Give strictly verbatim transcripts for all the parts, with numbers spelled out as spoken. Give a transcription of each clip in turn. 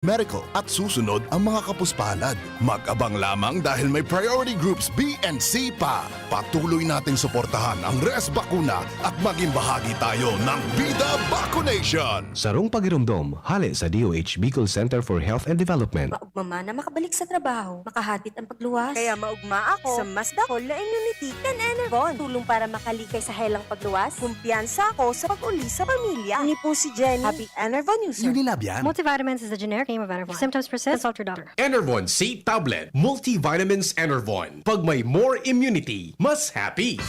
medical, at susunod ang mga kapuspalad. Mag-abang lamang dahil may priority groups B and C pa. Patuloy nating suportahan ang Res Bakuna at maging bahagi tayo ng Bida Vacunation! Sarong pagiromdom, hale sa D O H Bicol Center for Health and Development. Maugma man na makabalik sa trabaho, makahatid ang pagluwas. Kaya maugma ako sa mas dakol na immunity kan Enervon. Tulong para makalikay sa helang pagluwas. Kumpiyansa ako sa pag-uli sa pamilya. Ini po si Jenny. Happy Enervon user. Unilab yan. Multivitamins is the generic name of Enervon. If symptoms persist, consult your doctor. Enervon C Tablet. Multivitamins Enervon. Pag may more immunity, mas happy.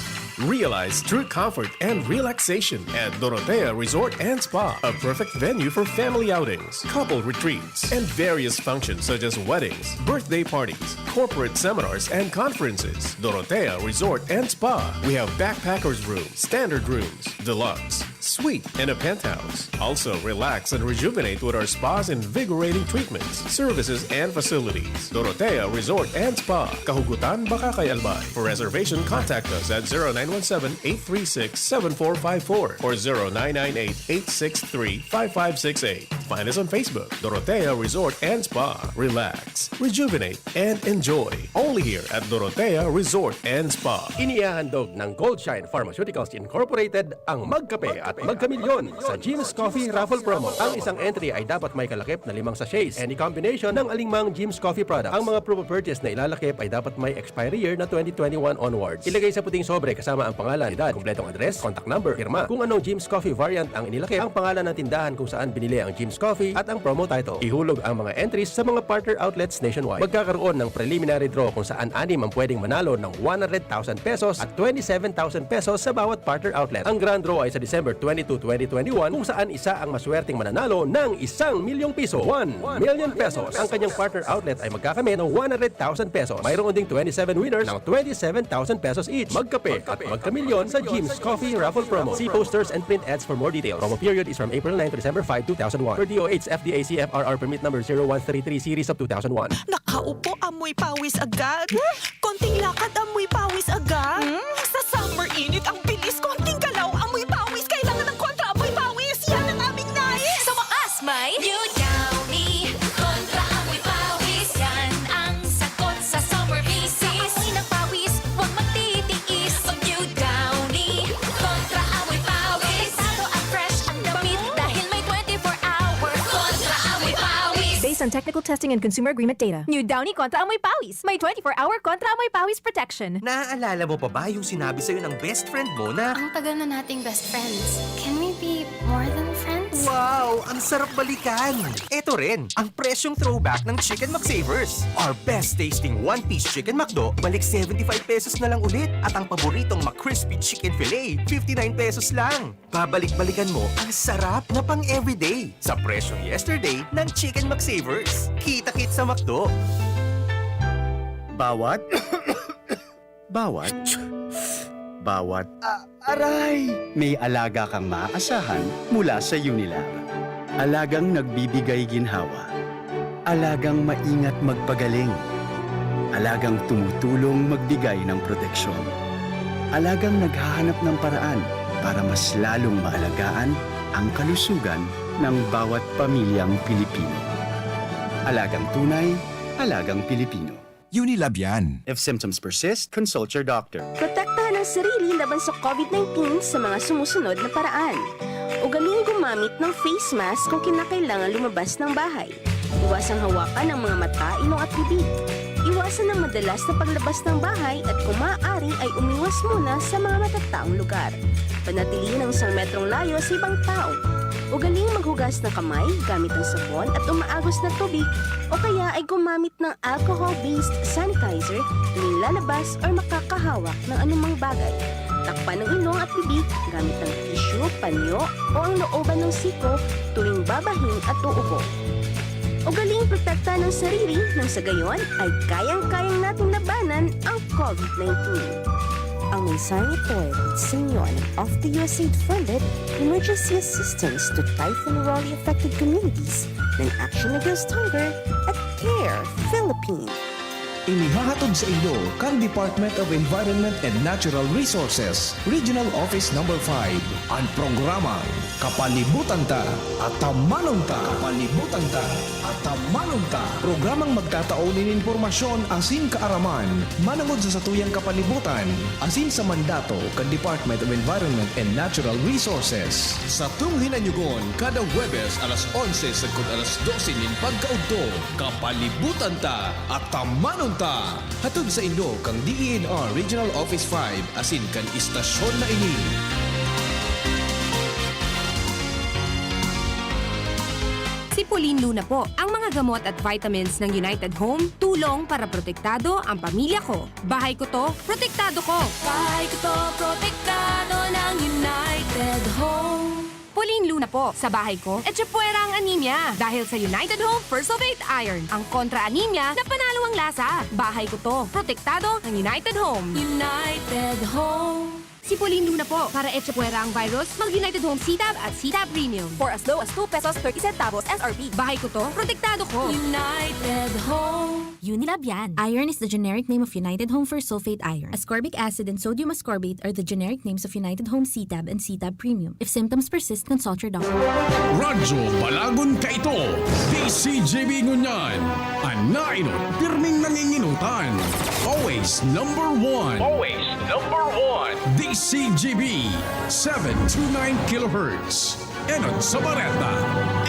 Realize true comfort and relaxation at Dorotea Resort and Spa, a perfect venue for family outings, couple retreats, and various functions such as weddings, birthday parties, corporate seminars, and conferences. Dorotea Resort and Spa. We have backpackers room, standard rooms, deluxe, suite, and a penthouse. Also, relax and rejuvenate with our spa's invigorating treatments, services, and facilities. Dorotea Resort and Spa, Kahugutan, Bacacay, Albay. For reservation, contact us at zero nine one seven, eight three six, seven four five four or zero nine nine eight, eight six three, five five six eight. Find us on Facebook, Dorotea Resort and Spa. Relax, rejuvenate, and enjoy. Only here at Dorotea Resort and Spa. Inihahandog ng Goldshine Pharmaceuticals Incorporated ang Magkape at Magkamilyon sa Jim's Coffee Raffle Promo. Ang isang entry ay dapat may kalakip na limang sachets. Any combination ng alinmang Jim's Coffee product. Ang mga proof of purchase na ilalakip ay dapat may expiry year na twenty twenty-one onwards. Ilagay sa puting sobre kasama ang pangalan, edad, kompletong address, contact number, pirma. Kung anong Jim's Coffee variant ang inilakip, ang pangalan ng tindahan kung saan binili ang Jim's Coffee at ang promo title. Ihulog ang mga entries sa mga partner outlets nationwide. Magkakaroon ng preliminary draw kung saan anim ang pwedeng manalo ng one hundred thousand pesos at twenty-seven thousand pesos sa bawat partner outlet. Ang grand draw ay sa December twenty-two, twenty twenty-one, kung saan isa ang maswerteng mananalo ng isang milyong piso. One million pesos. Ang kanyang partner outlet ay magkakamit ng one hundred thousand pesos. Mayroon ding twenty-seven winners ng twenty-seven thousand pesos each. Magkape at magkamilyon sa Jim's Coffee Raffle Promo. See posters and print ads for more details. Promo period is from April nine to December five, two thousand one. Per D O H F D A C F R R permit number zero one three three series of two thousand one. Nakaupo, amoy pawis agad. Konting lakad, amoy pawis agad. Hmm? Sa summer init, ang bilis. Konting galaw, amoy pawis. Kailangan ng kontra amoy pawis. Yan ang aming nais. Sa wakas, may New Downy Kontra Amoy Pawis. Yan ang sagot sa summer visit. Sa amoy ng pawis, huwag magtitiis. Mag New Downy Kontra Amoy Pawis. Delikado at fresh ang damit dahil may twenty-four hour Kontra Amoy Pawis. Based on technical testing and consumer agreement data. New Downy Kontra Amoy Pawis. May twenty-four hour Kontra Amoy Pawis protection. Naaalala mo pa ba yung sinabi sa'yo ng best friend mo na, "Ang tagal na nating best friends. Can we be more than friends?" Wow! Ang sarap balikan! Eto rin, ang presyong throwback ng Chicken McSavers. Our best tasting one-piece Chicken McDo, balik seventy-five pesos na lang ulit. At ang paboritong McCrispy Chicken Fillet, fifty-nine pesos lang. Babalik-balikan mo ang sarap na pang-everyday sa presyong yesterday ng Chicken McSavers. Kita-kit sa McDo. Bawat, bawat, bawat, ah, aray! May alaga kang maaasahan mula sa Unilab. Alagang nagbibigay ginhawa. Alagang maingat magpagaling. Alagang tumutulong magbigay ng proteksyon. Alagang naghahanap ng paraan para mas lalong maalagaan ang kalusugan ng bawat pamilyang Pilipino. Alagang tunay, alagang Pilipino. Unilab yan. If symptoms persist, consult your doctor. Protektahan ang sarili laban sa COVID nineteen sa mga sumusunod na paraan. Ugaling gumamit ng face mask kung kinakailangan lumabas ng bahay. Iwasang hawakan ang mga mata, ilong at bibig. Iwasan ang madalas na paglabas ng bahay at kung maaari ay umiwas muna sa mga matataong lugar. Panatilihin ang isang metrong layo sa ibang tao. Ugaling maghugas ng kamay gamit ang sabon at umaagos na tubig o kaya ay gumamit ng alcohol-based sanitizer tuwing lalabas or makakahawak ng anumang bagay. Takpan ang ilong at bibig gamit ang tissue, panyo o ang looban ng siko tuwing babahin at uubo. Ugaling protektahan ang sarili nang sa gayon ay kayang-kayang natin labanan ang COVID nineteen. Ang mensaheng ito ay hatid sa inyo ng Off the U S A I D funded Emergency Assistance to Typhoon Raleigh Affected Communities ng Action Against Hunger at Care Philippines. Inihahatod saindo kan Department of Environment and Natural Resources, Regional Office Number five, an programang Kapalibutan Ta, Atamanon Ta. Kapalibutan Ta, Atamanon Ta. Programang magtatao nin impormasyon asin kaaraman manongod sa satuyang kapalibutan asin sa mandato kan Department of Environment and Natural Resources. Satong hinanyugon kada Huwebes alas onse sagkod alas dose nin pagkaudto, Kapalibutan Ta, Atamanon Ta! Hatod saindo kan D E N R Regional Office five asin kan istasyon na ini. Si Pauline Luna po. Ang mga gamot at vitamins ng United Home, tulong para protektado ang pamilya ko. Bahay ko to, protektado ko. Bahay ko to, protektado ng United Home. Pauline Luna po. Sa bahay ko, etchepuera ang anemia. Dahil sa United Home First of Eight Iron, ang kontra-anemia na panalo ang lasa. Bahay ko to. Protektado ng United Home. United Home. Si Pauline Luna po. Para etchepuera ang virus, mag United Home C-Tab at C-Tab Premium. For as low as two pesos thirty centavos S R P. Bahay ko to. Protektado ko. United Home. Unilab yan. Iron is the generic name of United Home First Sulfate Iron. Ascorbic acid and sodium ascorbate are the generic names of United Home C-Tab and C-Tab Premium. If symptoms persist, consult your doctor. Radyo Balagon Kaito, D C G B ngunyan. An nainot, pirming nanginginutan. Always number one. Always number one. D C G B, seven two nine kilohertz. Enot sa bareta.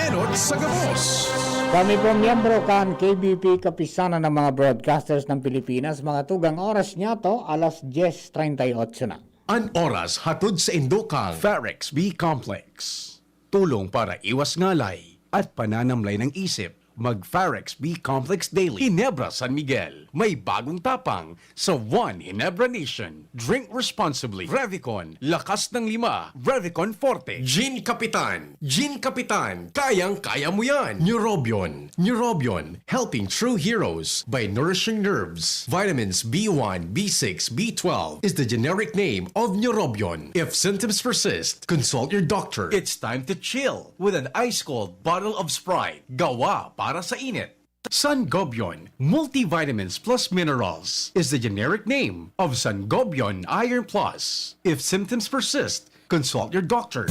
Enot sa gabos. Kami po miyembro kan K B P, Kapisanan ng mga Broadcasters ng Pilipinas. Mga tugang, oras niya to, alas diyes treinta y ocho na. An oras hatod saindo kan Farex B Complex. Tulong para iwas ngalay at pananamlay ng isip. Mag Farex B Complex Daily. Ginebra San Miguel. May bagong tapang sa One Ginebra Nation. Drink responsibly. Revicon, lakas ng lima. Revicon Forte. Gin Kapitan. Gin Kapitan. Kayang-kaya mo yan. Neurobion. Neurobion. Helping true heroes by nourishing nerves. Vitamins B one, B six, B twelve is the generic name of Neurobion. If symptoms persist, consult your doctor. It's time to chill with an ice-cold bottle of Sprite. Gawa para sa init. Sangobion Multivitamins Plus Minerals is the generic name of Sangobion Iron Plus. If symptoms persist, consult your doctor.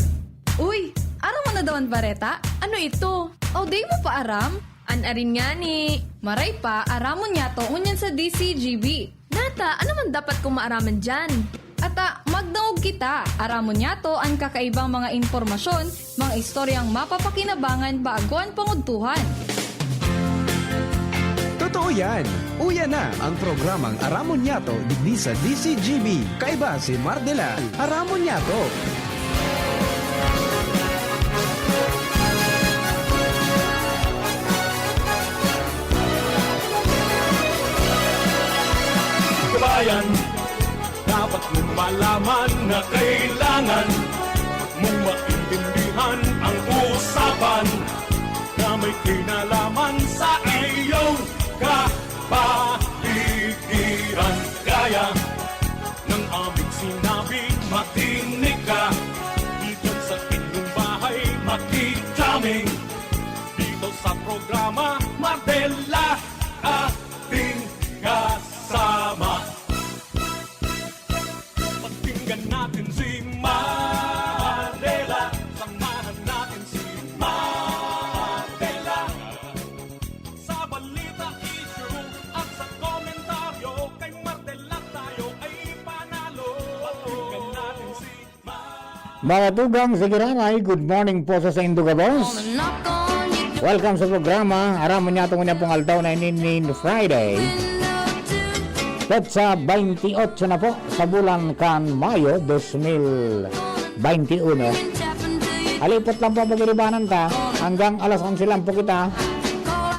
Uy! Aram mo na daw an bareta? Ano ito? O, di mo pa aram? An arin ngani. Maray pa, aramon niyato ngunyan sa D C G B. Nata, ano man dapat kong maaraman diyan? Ata, magdangog kita. Aramon niyato an kakaibang mga impormasyon, mga istoryang mapapakinabangan bago an pangudtuhan. Totoo yan! Uya na ang programang Aramon Niyato digdi sa D C G B. Kaiba si Mardela. Aramon Niyato! Kabayan, dapat mong malaman na kailangan mong maintindihan ang usapan na may kinalaman sa iyong kapaligiran. Kaya ng aming sinabi, makinig ka. Diyan sa inyong bahay, makikaming dito sa programa, Mardela ating kasama. Pakinggan natin si Mardela. Samahan natin si Mardela. Sa balita, issue at sa komentaryo, kay Mardela tayo ay panalo. Pakinggan natin si Mardela. Mga tugang, sige ranay, good morning po sa saindo gabos. Welcome sa programa. Aramon niyato ngunyan pong aldaw na ini nin Friday. Petsa twenty-eight na po sa bulan kan Mayo dos mil veintiuno. Alipot lang po pagiribanan ta. Hanggang alas onse lang po kita.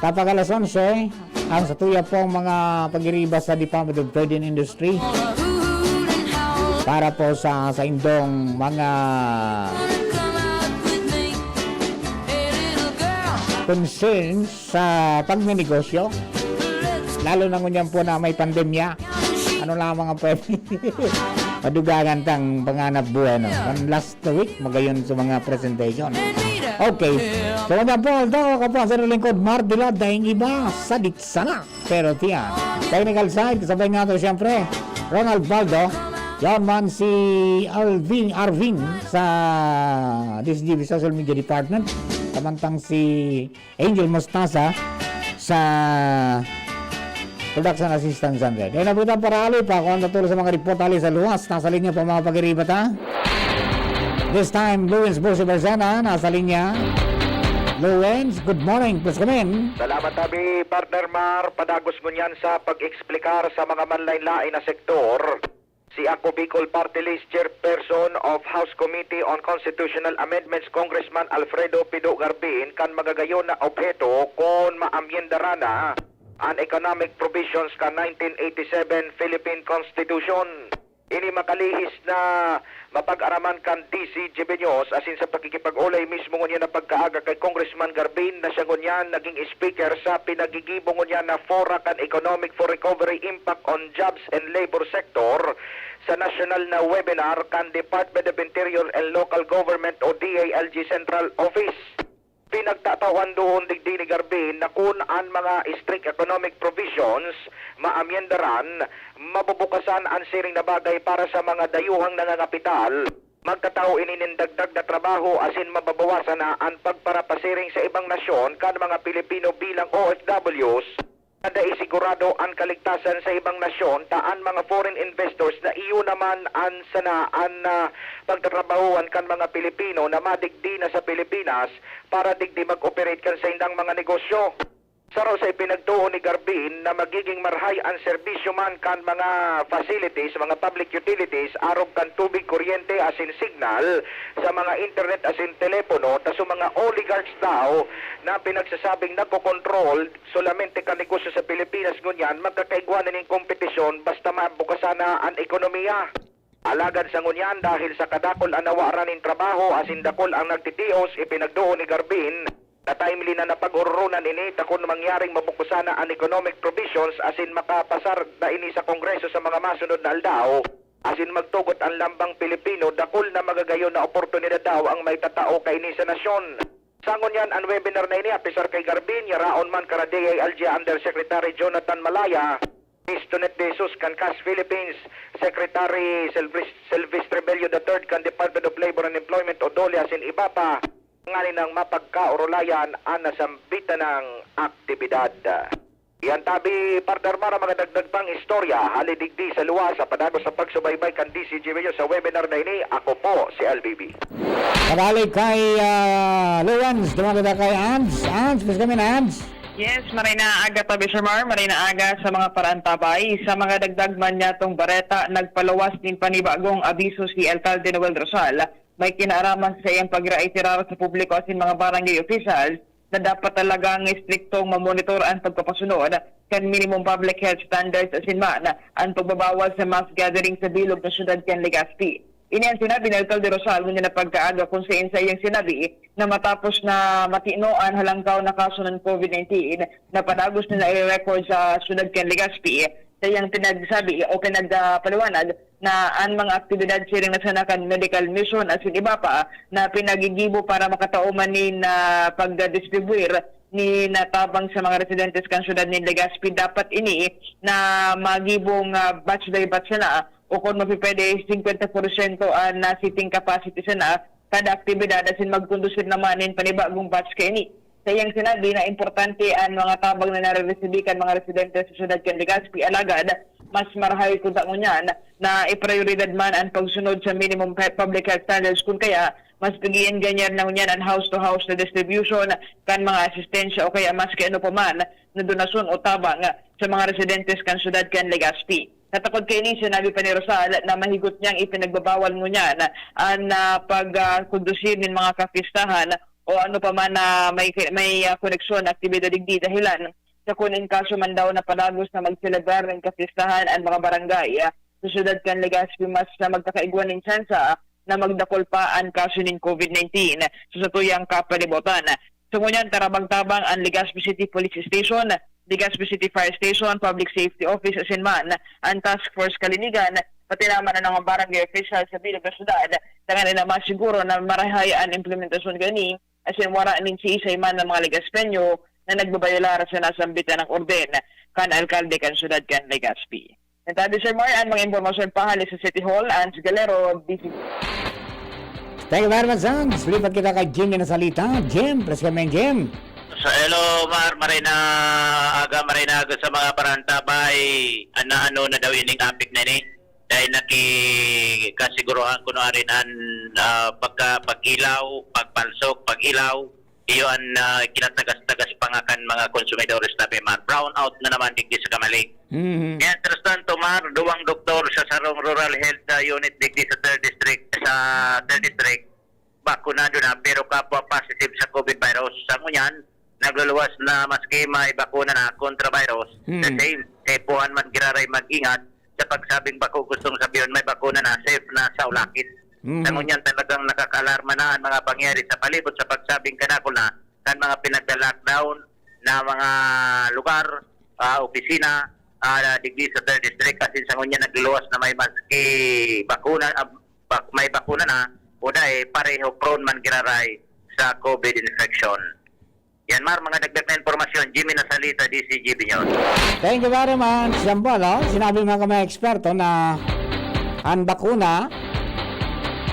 Kapag alas onse, ang satuya pong mga pagiriba sa Department of Trade and Industry para po sa saindong mga concerns sa pagnenegosyo, lalo na ngunyan po na may pandemya. Ano lamang ang pwede? Madugangan tang panganap buhay, no? Kan last week, magayon sa mga presentation. Okay. So, wala po, Aldo, ako po, sa lingkod, Mar Dilad, daing iba, sadit sana. Pero tiyan. Technical side, kasabay nato, siyempre, Ronald Baldo. Yan man si Alvin, Arvin sa D C G B Social Media Department. Samantang si Angel Mostasa sa Production Assistant Center. Kaya nabutan para ali pa kung ano tulo sa mga report ali sa luwas. Nasa linya pa mga pag-iribat, ha? This time, Luwins Bosi Barzena, nasa linya. Luwins, good morning. Please come in. Salamat, Abi. Partner Mar, padagos ngunyan sa pag-eksplikar sa mga manlain-lain na sektor. Si Ako Bicol Party List Chairperson of House Committee on Constitutional Amendments, Congressman Alfredo Pido Garbin, kan magagayon na obheto kun maamyendaran na an economic provisions kan nineteen eighty-seven Philippine Constitution. Ini makalihis na mapag-araman kan D C G B News asin sa pakikipag-olay mismo ngunyan na pagkaaga kay Congressman Garbin na siya ngunyan naging speaker sa pinagigibo ngunyan na fora kan Economic for Recovery Impact on Jobs and Labor Sector sa nasyonal na webinar kan Department of Interior and Local Government o D I L G Central Office. Pinagtatawan doon digdi ni Garbin na kun an mga strict economic provisions maamyendaran, mabubukasan an siring na bagay para sa mga dayuhang nangangapital. Magtatao ini nin dagdag na trabaho asin mababawasan na an pagparapasiring sa ibang nasyon kan mga Pilipino bilang O F Ws na dai sigurado an kaligtasan sa ibang nasyon ta an mga foreign investors na iyo naman an sana an, ah, pagtatrabahoan kan mga Pilipino na madigdi na sa Pilipinas para digdi mag-operate kan saindang mga negosyo. Saro sa ipinagtuo ni Garbin na magiging marhay an serbisyo man kan mga facilities, mga public utilities, arog kan tubig, kuryente asin signal, sa mga internet asin telepono, ta sa mga oligarchs daw na pinagsasabing nagkokontrol solamente kan negosyo sa Pilipinas ngunyan, magkakaigwa na nin kompetisyon basta mabukasan na an ekonomiya. Alagad sa ngunyan, dahil sa kadakul an nawaran nin trabaho asin dakul ang nagtitios, ipinagduon ni Garbin na timely na napag-ororonan ini ta kun mangyaring mabukusan na an economic provisions asin makapasar na ini sa Kongreso sa mga masunod na aldaw, asin magtugot an lambang Pilipino, dakul na magagayon na oportunidad daw ang maitatao kaini sa nasyon. Sa ngunyan, an webinar na ini, apisar kay Garbin, yaraon man kara D I L G Undersecretary Jonathan Malaya, Miss Tonet De Jesus kan CAS Philippines, Secretary Silvis-, Silvestre Bello the third kan Department of Labor and Employment o DOLE asin iba pa, nganing mapagkaorolayan an nasambitan nang aktibidad. Yan tabi, partner Mar, ang mga dagdag pang istorya, hali digdi sa luwas, sa padagos sa pagsubaybay kan D C G Video sa webinar na ini, ako po si L B B. Pabalik kay, ah, Luwans, dumalo na kay Ans. Ans, please come in, Ans. Yes, maray na aga, Tabi Sir Mar, maray na aga sa mga paraantabay. Sa mga dagdag man niyatong bareta, nagpaluwas nin panibagong abiso si Alkalde Noel Rosal. May kinaaraman sa iyang pagreiterar sa publiko asin mga barangay officials na dapat talagang istriktong mamonitor an pagpapasunod kan minimum public health standards asin man an pagbabawal sa mass gathering sa bilog na syudad kan Legazpi. Ini an sinabi ni Alkalde Rosal ngunyan na pagkaaga, kun saen sa iyang sinabi na matapos na matino an halangkaw na kaso nin COVID nineteen na padagos na nai-record sa syudad kan Legazpi, sa iyang pinagsabi o pinagpaliwanag na an mga aktibidad siring na sana kan medical mission asin iba pa na pinagigibo para makatao man nin, ah, pagdistribuyar nin tabang sa mga residentes kan syudad nin Legazpi, dapat ini na magibong, ah, batch by batch sana, o kun mapipwede, singkwenta porsyento an, ah, seating capacity sana kada aktibidad, asin magkondusir naman nin panibagong batch kaini. Sa iyang sinabi na importante an mga tabang na nareresebe kan mga residente sa siyudad kan Legazpi, alagad mas marahay kun ta ngunyan na iprioridad man an pagsunod sa minimum he-, public health standards, kun kaya mas pigiin ganyan na ngunyan an house-to-house na distribution kan mga asistensya o kaya maski ano pa man na donasyon o tabang sa mga residentes kan siyudad kan Legazpi. Natakod kaini, sinabi pa ni Rosal na mahigot niyang ipinagbabawal ngunyan an, ah, pag, ah, kondusir nin mga kapistahan o ano pa man na may, may, ah, koneksyon na aktibidad digdi, dahilan sa kun in kaso man daw na padagos na magselebrar nin kapistahan an mga barangay, ah, sa siyudad kan Legazpi, mas, ah, magkakaigwa nin tsansa na magdakul pa an kaso nin COVID nineteen sa satuyang kapalibutan. Sa ngunyan, tarabang-tabang an Legazpi City Police Station, Legazpi City Fire Station, Public Safety Office, asin man an Task Force Kalinigan, pati naman an mga barangay official sa bilog na syudad, tanganing masiguro na marahay an implementasyon gani asin wara nin siisay man na mga Legazpeño na nagbabayolar sa nasambitan na orden kan alkalde kan syudad kan Legazpi. Yan tabi, Sir Mar, an mga impormasyon pa hali sa City Hall, Ans Galero, D C. Thank you very much, Ans. Lipat kita kay Jimmy na salita. Jim, please come in, Jim. Sa hello, Mar, maray na aga, maray na aga sa mga parantabay. Ana, ano na daw ining apik na ini? Dahil nakikasiguruhan ko na rin an, ah, pagka, pag-ilaw, pagpalsok, pag-ilaw, iyo an, ah, kinatagas-tagas pa nga kan mga konsumidores na, Mar. Brown out na naman digdi sa Camalig. Mhm. Mientras tanto, Mar, duwang doktor sa sarong rural health, ah, unit digdi sa third district, sa third district, bakunado na, pero kapwa positive sa COVID virus. Sa ngunyan, nagluluwas na maski may bakuna na kontra virus. The Hmm. same, kaipuhan man giraray mag-ingat sa pagsabing bako, gustong sabihon may bakuna na, safe na sa ulakit. Mhm. Sa ngunyan, talagang nakakaalarma na ang mga pangyayari sa palibot sa pagsabing kanakol na kan mga pinagda-lockdown na mga lugar, ah, opisina, ah, digdi sa third district, asin sa ngunyan nagluluwas na may maski bakuna, ah, bak-, may bakuna na o dai pareho prone man giraray sa COVID infection. Yan, Mar, mga dagdag na impormasyon. Jimmy Nasalita, D C G B News. Thank you very much, Jean Paul, oh. Sinabi mga kamay eksperto na ang bakuna,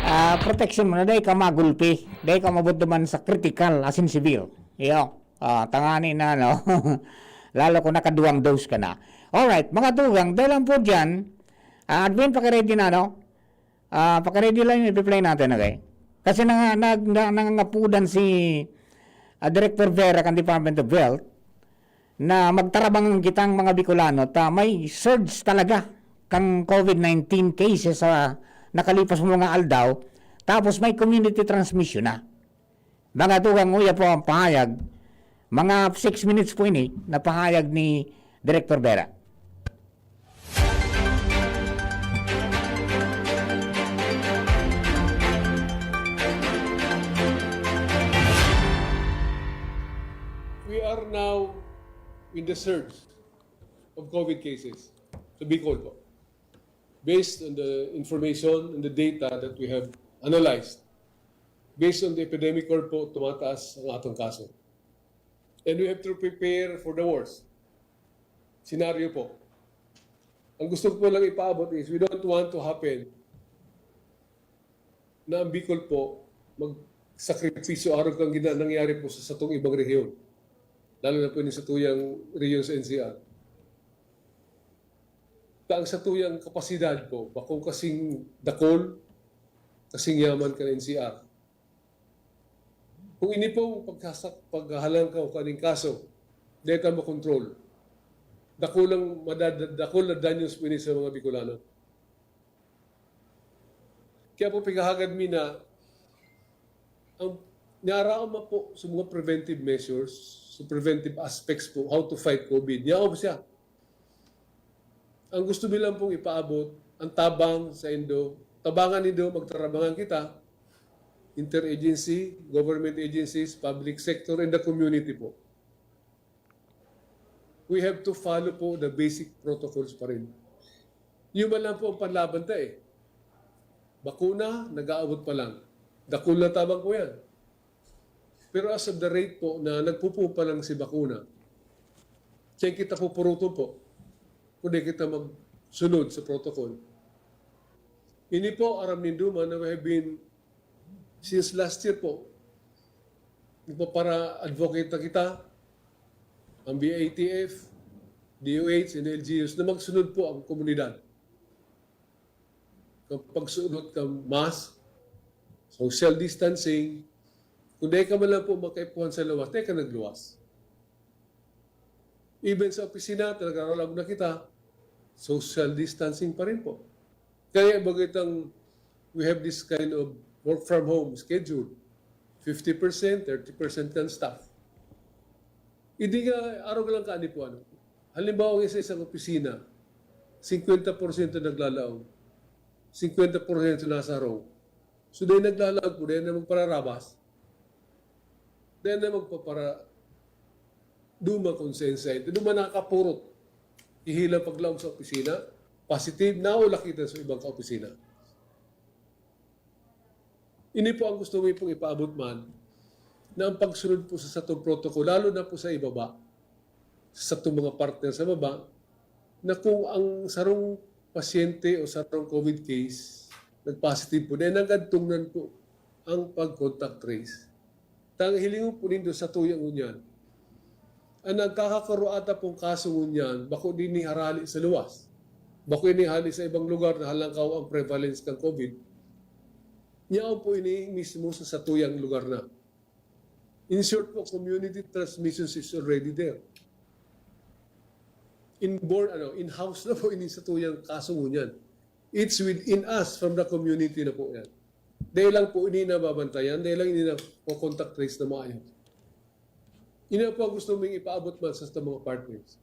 ah, protection mo na, dai ka magulpi, dai ka mabot duman sa critical, asin severe. Iyo, ah, tangani na, no? Lalo kung nakaduwang dose ka na. Alright, mga tugang, dahil lang po dyan, ah, Admin, pakiready na, no? Ah, pakiready lang yung i-play natin, okay? Kasi nanga-, nag-, na-, nangangapudan si, ah, Director Vera kan Department of Health na magtarabangan kitang mga Bicolano ta may surge talaga kang COVID nineteen cases sa nakalipas mga aldaw, tapos may community transmission na. Mga tugang, uya po ang pahayag. Mga six minutes po ini na pahayag ni Director Vera. We are now in the surge of COVID cases sa Bicol po. Based on the information and the data that we have analyzed, based on the epidemic curve po, tumataas ang atong kaso. And we have to prepare for the worst scenario po. Ang gusto ko po lang ipaabot is we don't want to happen na ang Bicol po magsakripisyo arog kan gina-, nangyari po sa satong ibang rehiyon, lalo na po ini satuyang rehiyon sa N C R. Ta ang satuyang kapasidad po, bako kasing dakul, kasing yaman kan N C R. Kung ini pong pagkasak-, paghahalangkaw kaning kaso, dai ta makontrol. Dakul ang madad-, dakul na danyos po ini sa mga Bicolano. Kaya po, pikahagad mi na ang niaraon man po sa mga preventive measures, sa preventive aspects po, how to fight COVID, niyaon siya. Ang gusto mi lang pong ipaabot, ang tabang saindo, tabangan nindo, magtarabangan kita, interagency, government agencies, public sector, and the community po. We have to follow po the basic protocols pa rin. Yun man lang po ang panlaban ta eh. Bakuna, nag-aabot pa lang. Dakul na tabang po yan. Pero as of the rate po na nagpupo pa lang si bakuna, diyan kita pupuruton po kung di kita magsunod sa protocol. Ini po, aram nindo man na we have been, since last year po, nagpapara-advocate na kita, ang B I T F, D O H, and L G Us, na magsunod po ang komunidad. Ang pagsuot kan mask, social distancing, kung dai ka man lang po makaipuhan sa lawas, dai ka nagluwas. Even sa opisina, talaga, naglalagog na kita, social distancing pa rin po. Kaya bago itang, we have this kind of work from home schedule, fifty percent, thirty percent kan staff. Hindi nga, arog lang kaani po, ano. Halimbawa, ang isa-isang opisina, singkwenta porsyento naglalaog, singkwenta porsyento nasa harong. So, dai naglalaog po, dai na magpararabas, dai na magpapara-, duma konsensya ito. Duma nakakapurot. Ihila paglaog sa opisina, positive, naulakitan sa ibang kaopisina. Ini po ang gusto mi pong ipaabot man. na ang pagsunod po sa satong protocol, lalo na po sa ibaba, sa satong mga partner sa baba, na kung ang sarong pasyente o sarong COVID case nag-positive po, then nagkadtungnan po ang pag-contact trace. Tang hilingon po nindo satuya ngunyan. Ang nagkakakaro ata pong kaso ngunyan, bako din ni harali sa luwas. Bako ini hali sa ibang lugar na halangkaw ang prevalence kan COVID. Yaon po ini mismo sa satuyang lugar na. In short po, community transmission is already there. Inborn, ano, in-house na po ini satuyang kaso ngunyan. It's within us, from the community na po yan. Dahil lang po ini nababantayan, dahil lang ini na contact trace na maayos. Ini po ang gusto ming ipaabot man sa, sa mga partners.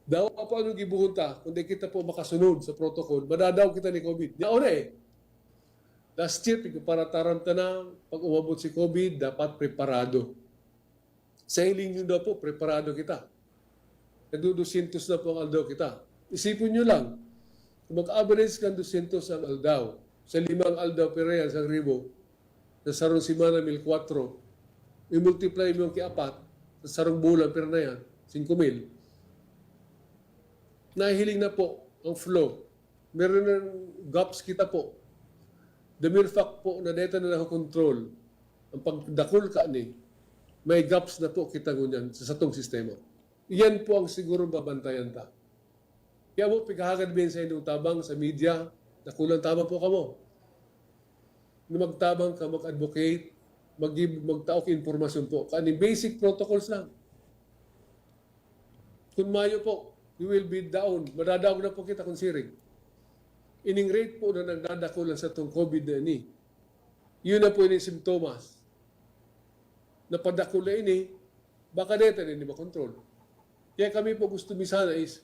Dawa pa anong gibuhon ta, kung di kita po makasunod sa protocol, madadaw kita ni COVID. Yaon na eh. Last year, pigparataram ta na, pag umabot si COVID, dapat preparado. Sa hiling nyo daw po, preparado kita. Nagdo-dosyentos na po ang aldaw kita. Isipon nyo lang, kung mag-average kang dosyentos ang aldaw, sa limang aldaw pira yan, isang ribo, sa sarong semana, mil kwatro, i-multiply mo ang kiapat, sa sarong bulan, pira na yan, singko mil. Nahihiling na po ang flow. Meron ng gaps kita po. The mere fact po na deta na nakokontrol ang pagdakul kani, may gaps na po kita ngunyan sa satong sistema. Iyan po ang siguro babantayan ta. Kaya mo, pighahagad din sa inyong tabang sa media, dakulang tabang po kamo. Na magtabang ka, mag-advocate, mag-, magtaok impormasyon po. Kani basic protocols lang. Kung mayo po, we will be down. Madadaog na po kita kung siring. Ining rate po na nagdadakul ang satong COVID na ini. Yun na po ini simptomas. Napadakul na ini, baka deta na ini makontrol. Kaya kami po gusto mi sana is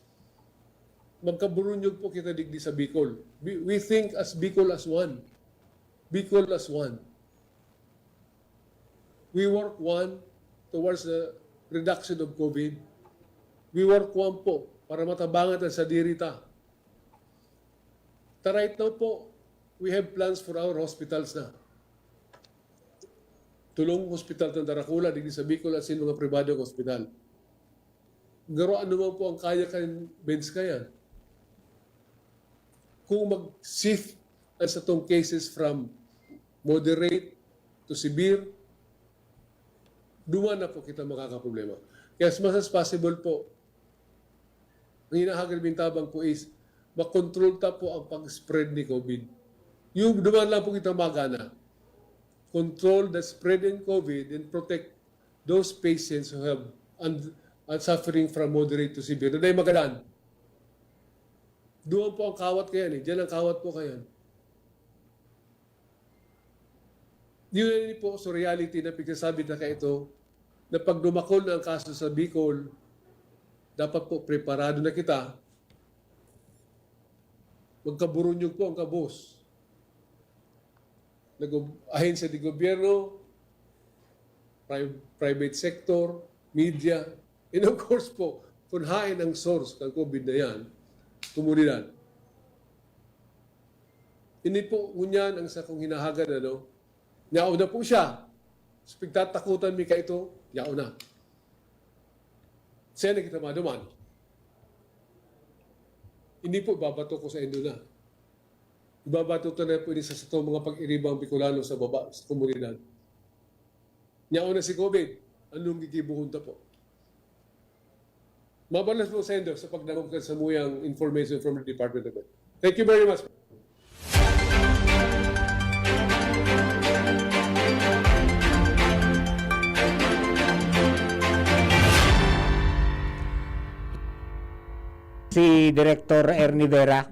magkaburunyog po kita digdi sa Bicol. We, we think as Bicol as one. Bicol as one. We work one towards the reduction of COVID. We work one po para matabangan ang sadiri ta. Ta right now po, we have plans for our hospitals na. Tulong hospital ng Daracula, digdi sa Bicol, asin mga pribadong hospital. Garo ano man po ang kaya kan Benz kaya. Kung mag-shift ang satong cases from moderate to severe, duman na po kita makakaproblema. Kaya as much as possible po, ang hinahagad ming tabang po is makontrol ta po ang pag-spread ni COVID. Yung duman lang po kita magana. Control the spread in COVID and protect those patients who have and, and suffering from moderate to severe. Na dahil magadan. Duman po ang kawat kaya ni. Diyan ang kawat po kaya. Yun na po sa reality na pigsasabi na kaito, na pag dumakol na ang kaso sa Bicol, dapat po preparado na kita. Magkaburunyog po ang kabos. Nag-, ahensya de gobyerno, pri-, private sector, media, and of course po, kung hain ang source ng COVID na yan, komunidad. Ini po, ngunyan ang sakong hinahagad, ano, yaon na po siya. So, pigtatakutan mi kaito, yaon na. Siya na kita maduman. Hindi po, babato ko sa indo na. Ibabato ta na po ini sa satong mga pag-iribang Bicolano sa baba, sa komunidad. Yaon na si COVID, anong gigibuhon ta po? Mabalos po sa indo sa pagdangog kan samuyang information from the Department of Health. Thank you very much. Si Director Ernie Vera,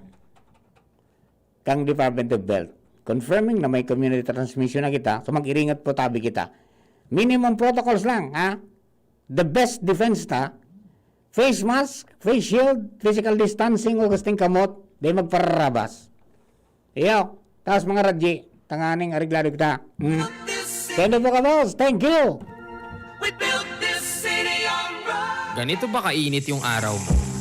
kang Department of Health, confirming na may community transmission na kita, so mag-iringat po tabi kita. Minimum protocols lang, ha? The best defense ta, face mask, face shield, physical distancing, hugas ning kamot, di magpararabas. Iyo, taas mga radyi, tanganing areglado kita. Hmm. Sendo po ka, boss. Thank you! We built this city on rock. Ganito ba kainit yung araw mo?